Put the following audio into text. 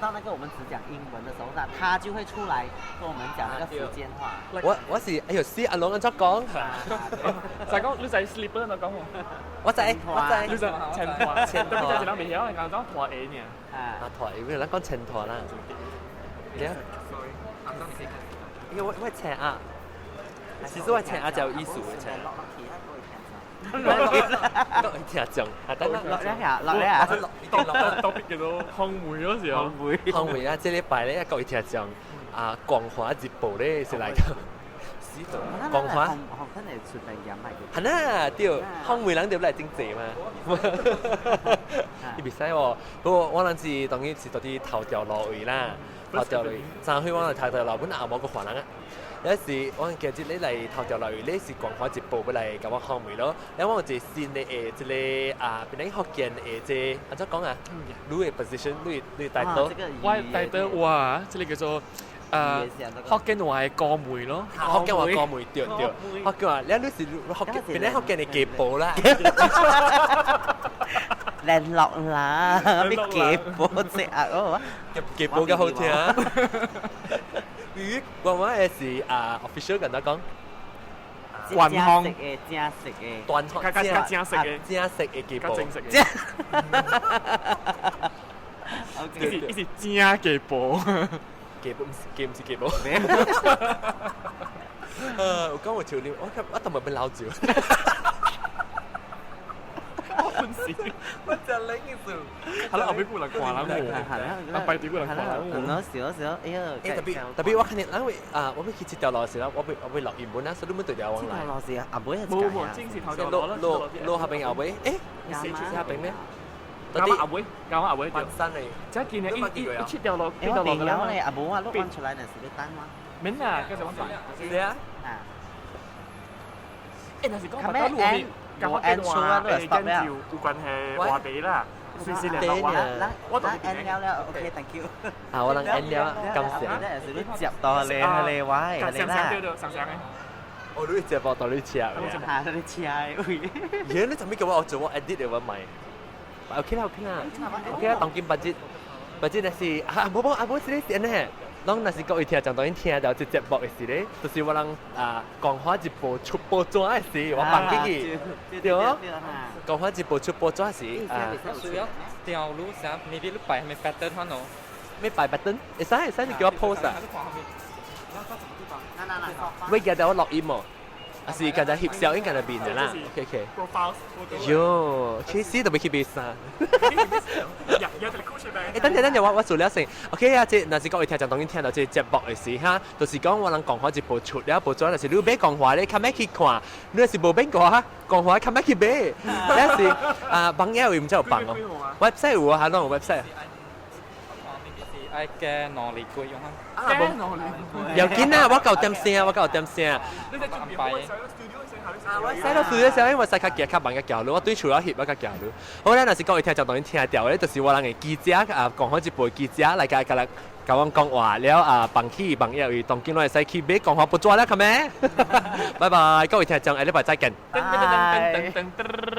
道那個我們只講英文的時候呢，他就會出來跟我們講那個福建話。我是哎呦，死阿龍安怎講？就係講你在 slipper 那講喎。我知我知。你在前拖，前拖。特別係人未曉，人講拖鞋呢。啊拖鞋，因為咱講前拖啦。你啊？因為我請啊，其實我請啊就有意思嘅請。各位聽眾，啊等等落咧啊，落咧啊，特別叫做紅梅嗰時候。紅梅。紅梅啊！這禮拜咧，各位聽眾啊，光華日報咧是來個。光華。紅真係出定飲係。係啦，對，紅梅人就來真濟嘛。伊袂使喎，不過我人是當然是到佇頭條路位啦，頭條路，昨昏我來頭條路，本阿某個還人啊。有時我今日你來頭條路位，你是光華日報要來共我訪問咯。然後我有一個新的誒，這個啊，變成福建的這個按怎講啊？你的 position，你的 title。我 title 哇，這個叫做福建話的歌媒咯。福建話歌媒對對，福建話你是福建，變成福建的家寶啦。聯絡啦，咩家寶啫啊？哦，家寶較好聽。魚，我的是啊，official 跟他講，官方的正式的，官方較較正式的，正式的家寶，正式的。伊是正家寶，家寶毋是家毋是家寶。我講我笑你，我同埋俾老酒。我本事，我真冷意思。係啦，後尾過來看人喎，啊，排隊過來看人喎。咯，少少，哎呀，特別特別，我看見，因為啊，我欲去這條路時啦，我欲落原本啊，所以你們對條往來。這條路是後尾係無無，正是頭條路路路路下邊後尾，誒，是下邊咩？啱啱後尾，啱啱後尾對。山嚟。這見你一切條路，欸，我朋友咧，阿母啊，錄完出來就是你等我。免啦，繼續講。是啊。啊。欸，若是講別路面，講福建話的研究有關係話題啦，隨時聯絡我。我都 end 了了，OK，thank you。啊，我人 end 了，感謝。是你接到你你話的啦。對對，上上的。哦，你接報到你車嘅。嚇，你車的位。耶，你做咩叫我做我 edit 的我買？OK 啦，OK 啦，OK 啦，當今別日若是啊，無無啊，無是咧是按呢，攏若是各位聽眾當然聽到這節目的時咧，就是我人啊光華日報出報紙的時，我放進去，對哦，光華日報出報紙時啊。需要掉路啥？maybe 你擺係咪 pattern 可能？咩擺 pattern？會使會使，你叫我 post 啊？喂，記得我錄音哦。啊是，剛才翕相應該就變咗啦。OK OK。喲，其實都未去買衫。欸，等陣等陣，我做了先。OK 啊，這若是各位聽眾當然聽到這節目的時哈，就是講我人講話一部出了部紙，若是你買講話咧，較欲去看；你若是無買講講話，較欲去買。但是啊，網頁有毋知有放哦。website 有啊，還攏有 website。愛加兩厘幾用啊！啊，無，要緊啊！我夠點聲，我夠點聲。我使到 studio 聲，因為使較行較慢較行路，我對厝了翕我較行路。好咧，若是各位聽眾當然聽著咧，就是我人的記者啊，講好一部記者來共來共阮講話了啊，放去網頁位，當今攏會使去買講話報紙了，較咩？拜拜，各位聽眾，下禮拜再見。噔噔噔噔噔噔。